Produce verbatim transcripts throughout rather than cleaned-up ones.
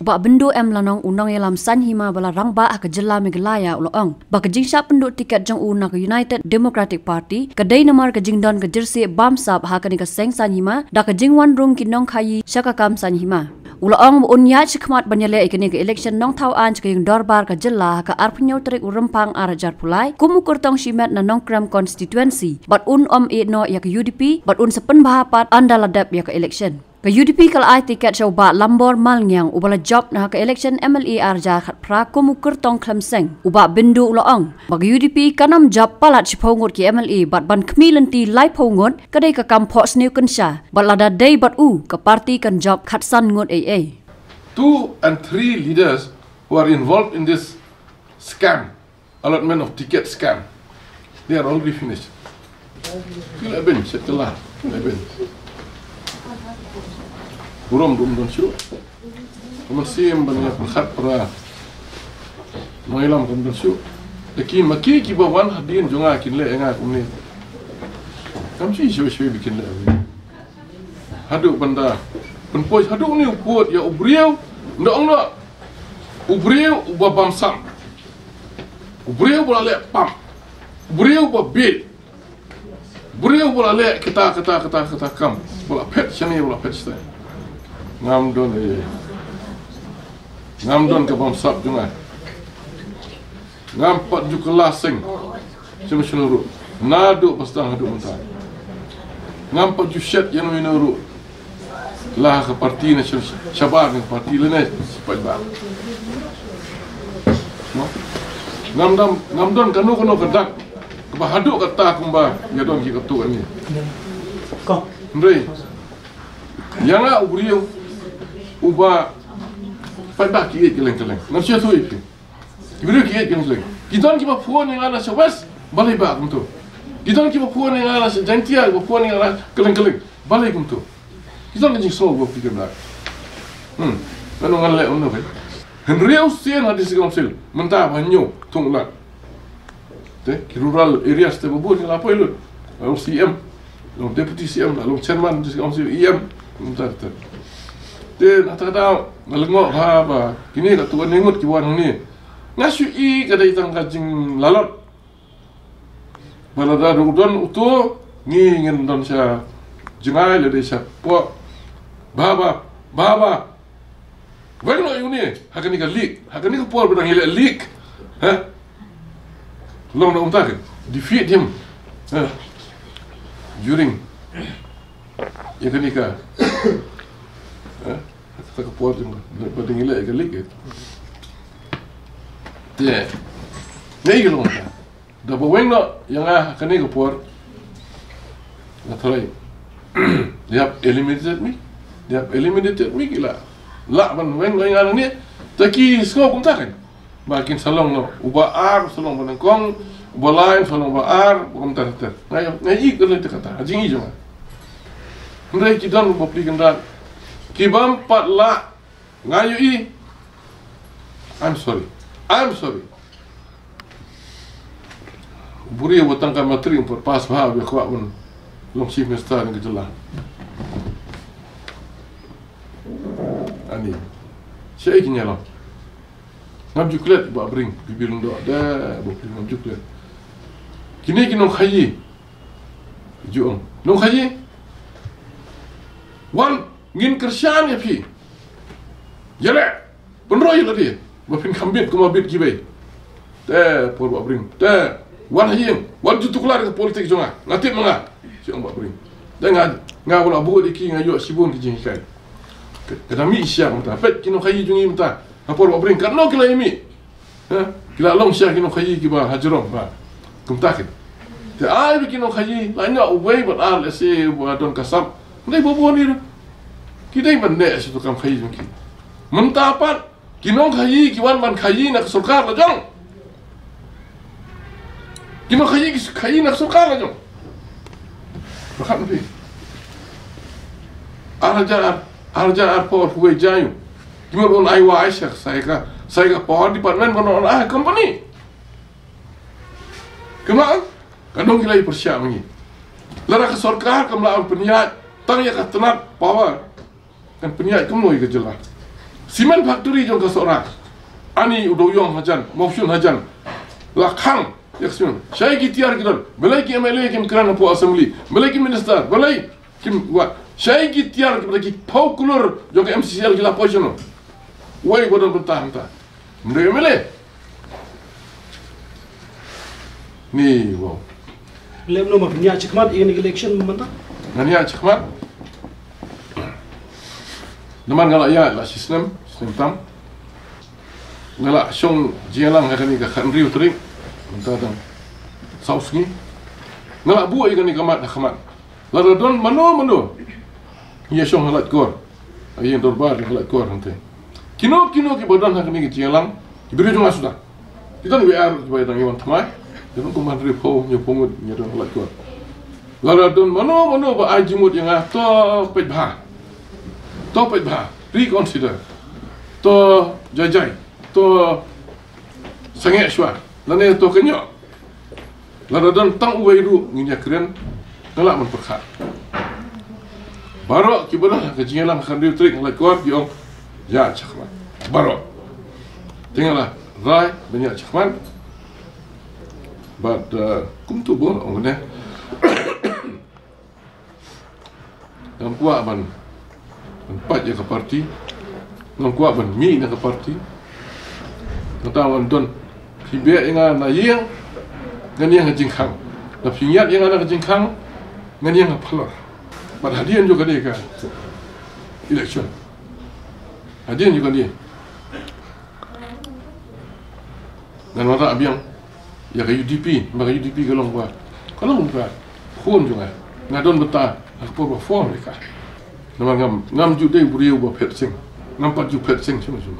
U Bah Byndu M Lanong, u nongïalam saiñ hima ba la rangbah ha ka jylla Meghalaya, u la ong ba ka jingshah pynduh tiket jong u na ka United Democratic Party ka dei namar ka jingdon ka jersey bamsap ha kane ka seng saiñ hima da ka jingwan rung ki nongkhaïi sha ka kam saiñ hima. U la ong ba un ïaid shakhmat ban ïaleh ïa kane ka election nongthaw aiñ sha ka ïing dorbar ka jylla ha ka arphew hynñiew tarik u Rymphang ar hajar arphew lai kum u kyrtong shimet na Nongkrem constituency, bad un ym ïehnoh ïa ka U D P, bad un sa pynbha pat ynda la dep ïa ka election. Ka U D P ka la ai tiket sha u Bah Lambor Malngiang, uba la jop na ka election M L A ar hajar khatphra kum u kyrtong khlem seng. U Bah Byndu u la ong ba ka U D P kan ym jop palat shiphew ngut ki M L A bad ban khmih lynti laiphew ngut ka dei ka kam phohsniew kynsha, bad lada dei bad u, ka party kan jop khatsan ngut ei ei. Two and three leaders who are involved in this scam, allotment of ticket scam. They are already finished. Ki la bun, shet ka la, ki la bun. Burom dum don shuh. Ka mynsiem ban ïa pyrkhat para nongïalam kam don shuh. Te ki ma ki kiba wan hadien jong nga kin leh ïa nga kumne. Kam shu shu shu ba kin leh ïa nga. Haduh ban da pynpoi haduh une u pud ïa u briew, nda ong noh, u briew uba bamsap, u briew uba la leh pap, u briew uba bieit, u briew uba la leh kita kita kita kita kam, uba la phet shane, uba la phet shatai. Ngam don, eh, ngam don ka bamsap jong nga. Ngam pat ju kylla seng sha mashin ruh. Naduh ba sdang haduh mynta ngam pat ju shet ïano ïano ruh. La ka party na sha, shabar ka party lane sha paidbah. Mo? Ngam dam, ngam don kano kano ka dak kaba haduh katta kumba ïa don ki katto katne. Hynrei ïa nga u briew uba paidbah ki ïeit kylleng kylleng. Ngam shu ïathuh ïa phi. Ki briew ki ïeit kylleng kylleng. Ki don kiba phone ïa nga na sha West, balei ba kumto? Ki don kiba phone ïa nga na sha Jaintia, kiba phone ïa nga na kylleng kylleng, balei kumto? Ki don ka jingsngew ba phi kyndak. Hmm. Ngan ong ngan leh kumno phi? Hynriew sien ha District Council mynta ba hynñiew thung lad. Te ki rural areas te ba bun nga la poi lut. Long C M, long Deputy C M, long Chairman District Council, E M, mynta te. Te na kata ka daw nga lyngngoh bha ba kine katto katne ngut ki wan hangne. Nga shu i ka dei tang ka jinglalot. Ba lada ruh don uto ngi ngin don sha jngai lada sha poh. Bha bha bha bha. Weng noh ïa une ha kane ka league, ha kane ka por ba dang ïaleh league. Ha? Long na kumta ka defeat him. Ha? During ïa kane ka, ha? Kata ka por jong ba dang ïaleh ka league. Te ngai ka long ta. Da ba weng noh ïa nga ha kane ka por, nga tharai they have eliminated me. They have eliminated me, ki la lah ban weng noh ïa nga nangne. Te ki sngew kumta kan ba kin sa long noh uba ar, sa long ba nyngkong, uba lai sa long ba ar, ba kumta ter ter. Nga ïoh, nga ïohi kane te kata ha jingïohi jong nga. Hynrei ki don bapli kynrad ki bym pat lah. Nga ïohi. I'm sorry. I'm sorry. U briew uba tang ka matric um pat pass bha, u kwah ban long Chief Minister jong ka jylla. Ani. Shaei kin ïa long? Ngam ju klet Bah Bring, Bibil Lyngdoh, da Bah Bring ngam ju klet. Kine ki nongkhaïi. Ju ong nongkhaïi. Wan, ngin kyrshan ïa phi. Ïaleh, pynroi ïa lade ba phin kham bit kumba bit kiwei. Te por Bah Bring, te wan ha ïing, wan ju tuklar ka politik jong nga. Nga tip ma nga, shu ong Bah Bring. Te nga, nga wan la bud ïa ki, nga ïoh shibun ki jinghikai. Ka, ka da mih sha mynta, peit ki nongkhaïi jong ngi mynta. Ha por Bah Bring katno ki la ïa mih. Ha? Ki la long sha ki nongkhaïi kiba ha jrong ba kumta kin. Te ai ba ki nongkhaïi la ñiah uwei bad ar lehse ba don ka sap. Dei ba bun ïa ki dei ban neh sha tu kam khaïi jong ki. Mynta pat ki nongkhaïi ki wan ban khaïi na ka sorkar la jong. Ki nongkhaïi ki khaïi na ka sorkar la jong. Ba khat phi. Ar hajar ar, ar hajar arphew arphew wei jaiñ. Ki mut ban ai wai sha ka, sa ïa ka, sa ïa ka Power Department ban wan ai company. Kumno? Ka dang ki la ïa pyrshah ma ngi. Lada ka sorkar kam lah ban pynïaid tang ïa ka tnat power, kan pynïaid kumno ïa ka jylla? Cement factory jong ka Sohra. Ani u dei ïong hajan, mawshun hajan. La khang ïa ka cement. Shaei ki tiar ki don. Balei ki M L A kim kren hapoh assembly. Balei ki minister. Balei kim wat. Shaei ki tiar ki, balei ki phew klur jong ka M C C L ki la poi shano. Wei ba don bynta hangta. Ym dei M L A. Ni, wow. Lem no ma pynïaid shakhmat ïa kane ka election mynta? Ngan ïaid shakhmat. Namar nga la ïaid la shi snem, shi snem tam. Nga la shong jingïalang ha kane ka khathynriew tarik. Mynta tang saw sngi. Nga la buh ïa kane ka mat ha khmat. Lada don mano mano. Ïa shong ha Laitkor. Ïa dorbar ha Laitkor hangtei. Kino kino kiba don ha kane ka jingïalang. Ki briew jong nga suda. Ki don wi ar kiba dang ïa wan thymmai. Ki don kumba hynriewphew hynñiewphew ngut ïa don ha Laitkor. Lada don mano mano ba ai jingmut ïa nga, to peit bha. To peit bha. Reconsider. To jai jai. To sangeh shuwa. Lane to kynnoh. Lada don tang uwei ruh ngin ïa kren, nga lah ban pyrkhat. Baroh kiba don ha ka jingïalang ha khathynriew tarik ha Laitkor ki ong ïaid shakhmat. Baroh. Te nga la rai ban ïaid shakhmat. Bad, eh, kumto bun ong ne. Ngam kwah ban, ban pait ïa ka party. Ngam kwah ban mih na ka party. Kata wan don. Phi beh ïa nga na ïing, ngan ïeng ha jingkhang. Lada phi ngiat ïa nga na ka jingkhang, ngan ïeng ha phalor. Bad hadien jong kane ka election. Hadien jong kane. Ngan wanrah biang ïa ka U D P, ba ka U D P ka long ba, ka long ba khun jong nga. Nga don bynta ha ka por ba form ïa ka. Namar ngam, ngam ju dei u briew ba phet seng. Ngam pat ju phet seng shuh shuh.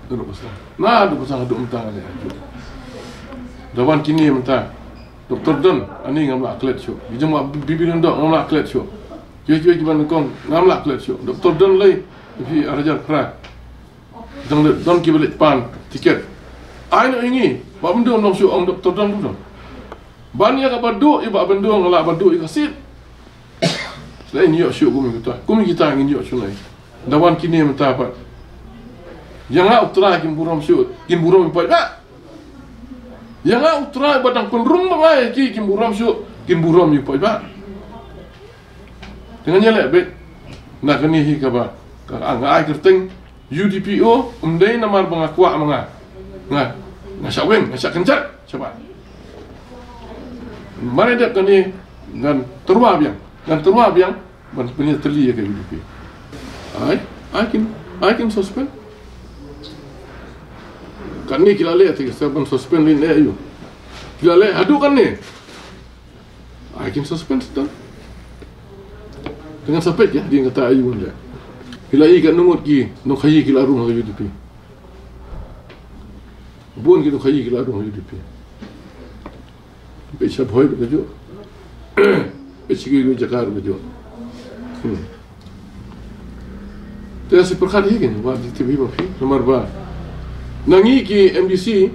Naduh ba sdang, naduh ba sdang haduh mynta nga leh ha ju. Da wan kine mynta, Doktor Don, ani ngam lah klet shuh. Ki jong ma Bibi Lyngdoh ngam lah klet shuh. Kiwei kiwei kiba nyngkong ngam lah klet shuh. Doktor Don lei, phi ar hajar phra. Dang don kiba leit pan tiket. Ai noh ïa ngi, Bah Byndoh, ym long shuh ong Doktor Don Byndoh. Ban ïa kaba duh ïa Bah Byndoh nga lah ban duh ïa ka seat. Sdang ïoh shuh kum kita. Kum kita ngin ïoh shuh nai. Da wan kine mynta pat. Ïa nga U Trai kim burom shuh, kim burom ïa u paidbah. Ïa nga U Trai ba dang pynrung ma nga ïa ki kim burom shuh, kim burom ïa u paidbah. Te ngan ïaleh beit na kane hi kaba ka, nga ai kyrteng U D P O, ym dei namar ba nga kwah ma nga. Nga, nga shah weng, nga shah kynjat shabar. Mar ïa dep kane ngan tyrwa biang, ngan tyrwa biang ban pynïatylli ïa ka U D P. Ai, ai kin, ai kin suspend. Kane ki la leh te ki sa ban suspend lin eh ayu. Ki la leh haduh kane. Ai kin suspend sdang. Te ngan sa peit ïa, dei kata ayu wan leh. Ki la i ka nungut ki nongkhaïi ki la rung ha U D P. Bun ki nongkhaïi ki la rung ha U D P. Peit sha Bhoi ba ka juh. Peit sha ki jaka ba ka juh. Hmm. Te sa pyrkhat hi kin, wat jingtip hi ma phi, namar ba na ngi ki M D C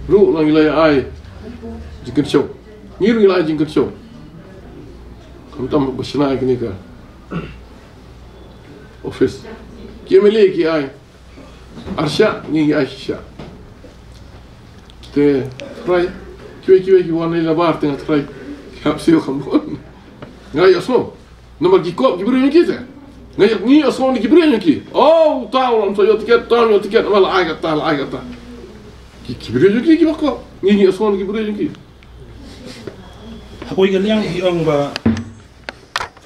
ruh la ngi la ai jingkynshew. Ngi ruh ngi la ai jingkynshew. Khamtam ba shna kine ka office. Ki M L A ki ai arshah, ngi ngi ai shisha. Te trai, kiwei kiwei ki wan na labar te nga trai. Ki hap siew kham bun. Nga ïohsngew. Namar ki kop ki briew jong ki te. Nga ïoh, ngi ïohsngew na ki briew jong ki. Oh, uta u lam sa ïoh tiket, uta u lam ïoh tiket, namar la ai kata, la ai kata. Ki, ki briew jong ki kiba kop. Ngi ngi ïohsngew na ki briew jong ki. Ha kawei ka liang phi ong ba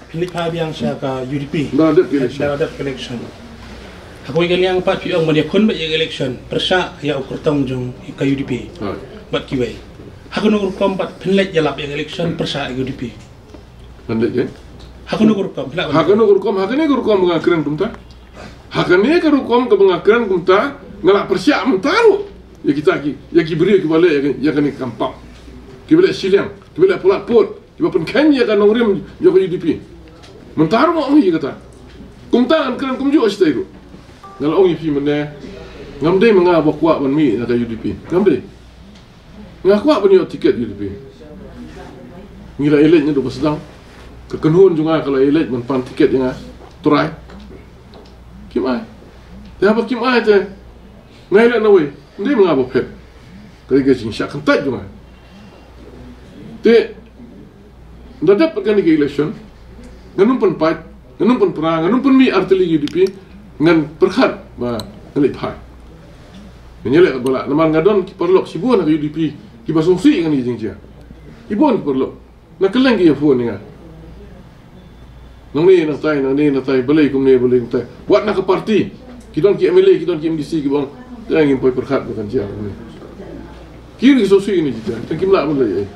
phin leit phai biang sha ka U D P. Da la dep ka election. Da la dep ka election. Ha kawei ka liang pat phi ong ban ïakhun beit ïa ka election pyrshah ïa u kyrtong jong ka U D P. Hooid. Bad kiwei. Ha kano ka rukom pat phin leit ïalap ïa ka election pyrshah ïa ka U D P? Phin leit ïa, ha kano ka rukom? Phi lah ban, ha kano ka rukom? Ha kane ka rukom ba nga kren kumta. Ha kane ka rukom kaba nga kren kumta, nga la pyrshah mynta ruh ïa kita ki, ïa ki briew kiba leh ïa, ïa kane ka kam pop. Kiba leh shiliang, kiba leh palat pud, kiba pynkheiñ ïa ka nongrim jong ka U D P. Mynta ruh nga ong ïa kata. Kumta ngan kren kumjuh shatai ruh. Nga la ong ïa phi mynne, ngam dei ma nga ba kwah ban mih na ka U D P. Ngam dei. Nga kwah ban ïoh tiket U D P. Ngi la ïaleit naduh ba sdang. Ka kynhun jong nga ka la ïaleit ban pan tiket ïa nga. Trai. Kim ai. Te haba kim ai te, nga ïaleh na wei, ym dei ma nga ba phet. Ka dei ka jingshah kyntait jong nga. Te, da dep kane ka election, ngan ym pynpait, ngan ym pynpra, ngan ym pynmih ar tylli U D P, ngan pyrkhat ba ngan leit phai. Ngan ïaleh katba lah, namar nga don ki paralok shibun ha ka U D P, kiba sngewsih ïa kane ka jingjia. Shibun ki paralok. Na kylleng ki ïa phone ïa nga. Nangne nangtai, nangne nangtai, balei kumne, balei kumtai. Wat na ka party. Ki don ki M L A, ki don ki M D C, kiba ong, te ngim poi pyrkhat ba kan jia kumne. Ki ruh ki sngewsih ïa kane ka jingjia. Te kim lah ban leh ei.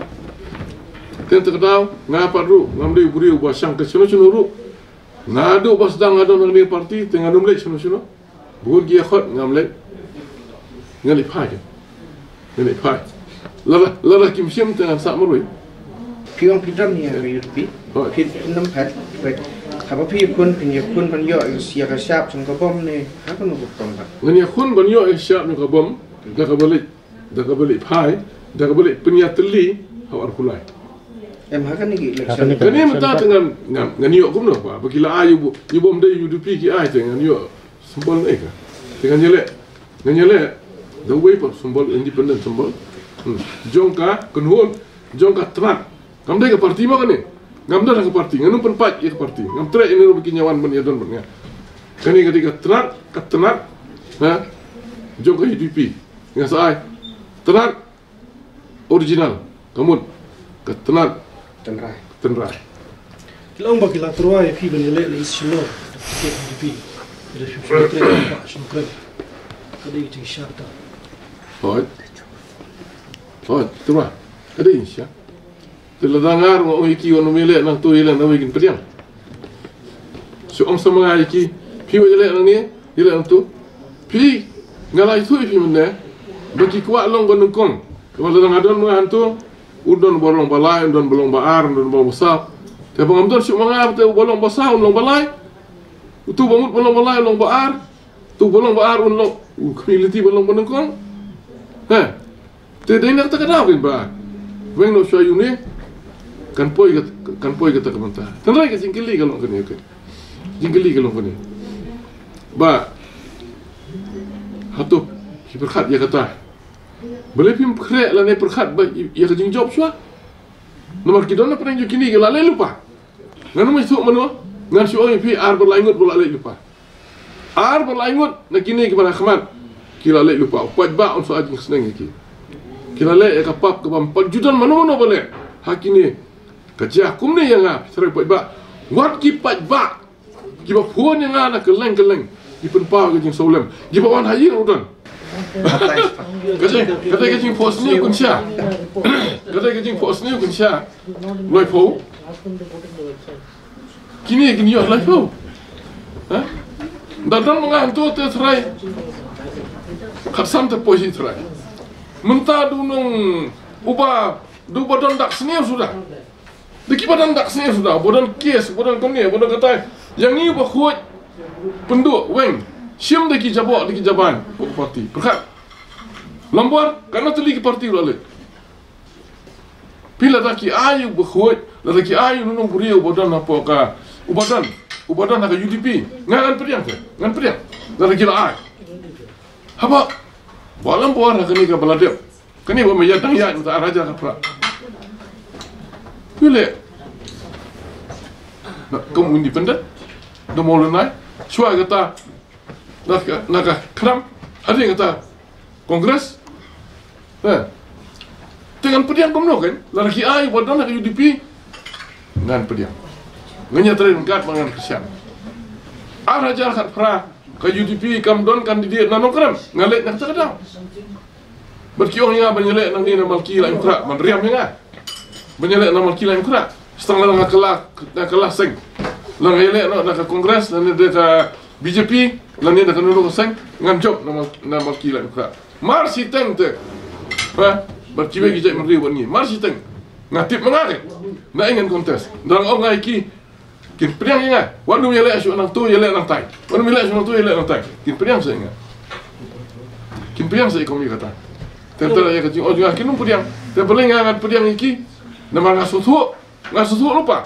Te kata ka daw, nga pat ruh, ngam dei u briew uba shang ka shano shano ruh. Naduh ba sdang nga don ha kane ka party, te ngan ym leit shano shano. Bun ki ïa khot, ngam leit. Ngan leit phai. Ngan leit phai. Lada, lada kim shim te ngan sah marwei. Phi ong phi don ïa ka U D P. Hooid. Phi nym phet. Hooid. Haba phi ïakhun, phin ïakhun ban ïoh ïa ka shap jong ka bom ne ha kano ka kyrtong pat? Ngan ïakhun ban ïoh ïa ka shap jong ka bom da kaba leit, da kaba leit phai, da kaba leit pynïatylli ha u Arphewlai. Em, ha kane ka election. Kane mynta te ngan, ngan, ngan ïoh kumno ba, ba ki la ai ïa u bom, ïa u bom dei U D P ki ai te ngan ïoh. Symbol ne ka. Te ngan ïaleh. Ngan ïaleh. Da uwei pat symbol, independent symbol. Hmm. Jong ka kynhun, jong ka tnat. Kam dei ka party mo kane. Ngam don ha ka party, ngan ym pynpait ïa ka party. Ngam treh ïa une ruh ba kin ïa wan ban ïa don bad nga. Kane ka dei ka tnat, ka tnat. Ha? Jong ka U D P. Nga sa ai. Tnat original, ka mut ka tnat tynrai. Tynrai. Ki la ong ba ki la tyrwa ïa phi ban ïaleh na East Shillong. Ka U D P. Ka dei phi phi trei ba shnong kren. Ka dei ka jingshisha kata. Hooid. Hooid, tyrwa. Ka dei jingshisha. Te lada nga ruh nga ong ïa ki wat nym ïaleh nangto, ïaleh nangwei, kin pdiang. Shu ong sa ma nga ïa ki, phi wat ïaleh nangne, ïaleh nangto. Phi, nga la ïathuh ïa phi mynne ba ki kwah long ba nyngkong. Te lada nga don ma nga hangto, un don ba long ba lai, un don ba long ba ar, un don ba long ba saw. Te ba ngam don shuh ma nga, te uba long ba saw un long ba lai. Uto ba mut ba long ba lai un long ba ar. Uto ba long ba ar un long, u khmih lynti ba long ba nyngkong. He. Te dei na kata ka daw kein ba weng noh shuwa ïa une, kan poi kat-, kan poi kata ka bynta. Tynrai ka jingkylli ka long kane, okay. Jingkylli ka long kane. Ba hato phi pyrkhat ïa kata? Balei phim khreh lane pyrkhat ba ïa ka jingjop shuwa? Namar ki don na pdeng jong kine ki la leh lypa. Ngan ym ïathuh mano, ngan shu ong ïa phi, ar bad lai ngut ba la leh lypa. Ar bad lai ngut na kine kiba la khmat ki la leh lypa. U paidbah un sa ai jingsneng ïa ki. Ki la leh ïa ka pap kaba ym pat ju don mano mano ba leh ha kine. Ka jia kumne ïa nga, phi tharai paidbah. Wat ki paidbah kiba phone ïa nga na kylleng kylleng, ki pynpaw ïa ka jingsngewlem, kiba wan ha ïing ruh don. Ka jing, ka dei ka jingphohsniew kynsha. Ka dei ka jingphohsniew kynsha. Laiphew. Kine kin ïoh laiphew. Ha? Da don ma nga hangto te trai. Khatsan te poi shi trai. Mynta da u nong uba, da uba don dak sniew suda. Da kiba don dak sniew suda, ba don kes, ba don kumne, ba don katai. Ïa ngi ba khuid pynduh weng. Shim da ki jaboh, da ki jaban. Ko parti. Pyrkhat. Lambor, katno tylli ki parti u la leit. Phi lada ki ai u ba khuid, lada ki ai u nong briew ba don hapoh ka, u ba don, u ba don ha ka U D P. Nga ngan pdiang te, ngan pdiang. Lada ki la ai. Haba, ba lambor ha kane kaba la dep. Kane ba ma ïa dang ïa mynta ar hajar khatphra. Phi leh. Na, kum independent. Da Mawlynnai. Shuwa kata. Na ka, na ka khnam. Hadien kata. Congress. Eh. Te ngan pdiang kumno kan? Lada ki ai ba don ha ka U D P. Ngan pdiang. Ngan ïatrei ryngkat bad ngan kyrshan. Ar hajar khatphra. Ka U D P kam don candidate na Nongkrem. Ngan leit na kata ka daw. Bad ki ong ïa nga ban ïaleh nangne na Malki Laitumkhrah, ban riam ïa nga. Ban ïaleh na Malki Laitumkhrah. Sa tang lada nga kylla, nga kylla seng. Lada nga ïaleh noh na ka Congress, lane da ka B J P, lane da kano kano ka seng, ngan jop na Mal-, na Malki Laitumkhrah. Mar shiteng te. Ha? Bad kiwei ki jaitbynriew bad ngi. Mar shiteng. Nga tip ma nga te. Na ïa ngan contest. Dang ong nga ïa ki, kin pdiang ïa nga. Wat nym ïaleh shuh nangto, ïaleh nangtai. Wat nym ïaleh shuh nangto, ïaleh nangtai. Kin pdiang shuh ïa nga. Kin pdiang shuh ïa ka kmie kata. Te te ïa ka jingong jong nga kin nym pdiang. Te balei nga ngan pdiang ïa ki. Namar nga sngewthuh. Nga sngewthuh lypa.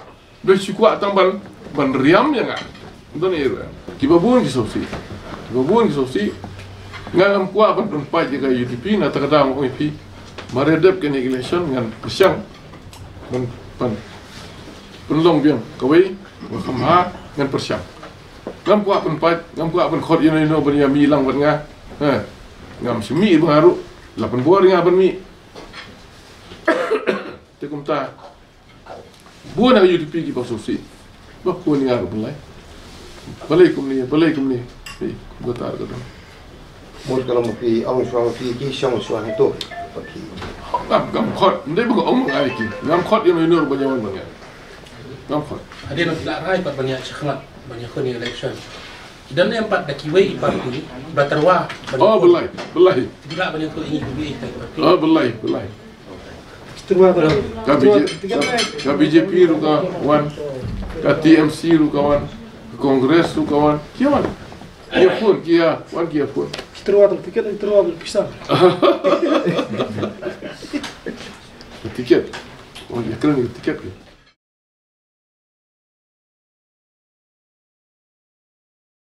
Ba shu kwah tang ban, ban riam ïa nga. Don ïa ruh. Kiba bun ki sngewsih. Ba bun ki sngewsih. Nga ngam kwah ban pynpait ïa ka U D P, na kata ka daw nga ong ïa phi, mar ïa dep kane election ngan pyrshang ban, ban pynlong biang kawei, ba kham bha ngan pyrshang. Ngam kwah pynpait, ngam kwah pynkhot ïano ïano ban ïa mih lang bad nga. Ha. Ngam shu mih ba nga ruh la pynbor ïa nga ban mih. Te kumta, bun na ka U D P kiba sngewsih. Ba bun ïa nga ruh, balei, balei kumne, balei kumne. Hei, kumta ka dang. Mut ka long ba phi ong shuwa ba phi ki shong shuwa hi to. Ba phi. Ngam, ngam khot, ndei ba nga ong nga ïa ki. Ngam khot ïano ïano ruh ban ïa wan ban ïa. Ngam khot. Hadien ki la rai pat ban ïa shakhmat, ban ïakhun ïa election. Ki don em pat da kiwei pat ki ba tyrwa ban ïakhun. Oh, balei, balei. Ki la ban ïakhun ïa kiwei pat ki. Oh, balei, balei. Ki tyrwa ban. Ka B J P, ka, ka B J P ruh ka wan. Ka T M C ruh ka wan. Ka Congress ruh ka wan. Ki wan. Ki ïakhun, ki ïa, wan ki ïakhun. Ki tyrwa tang tiket, ki tyrwa ban pisa. Tiket. Oh, ïa kren tiket ki.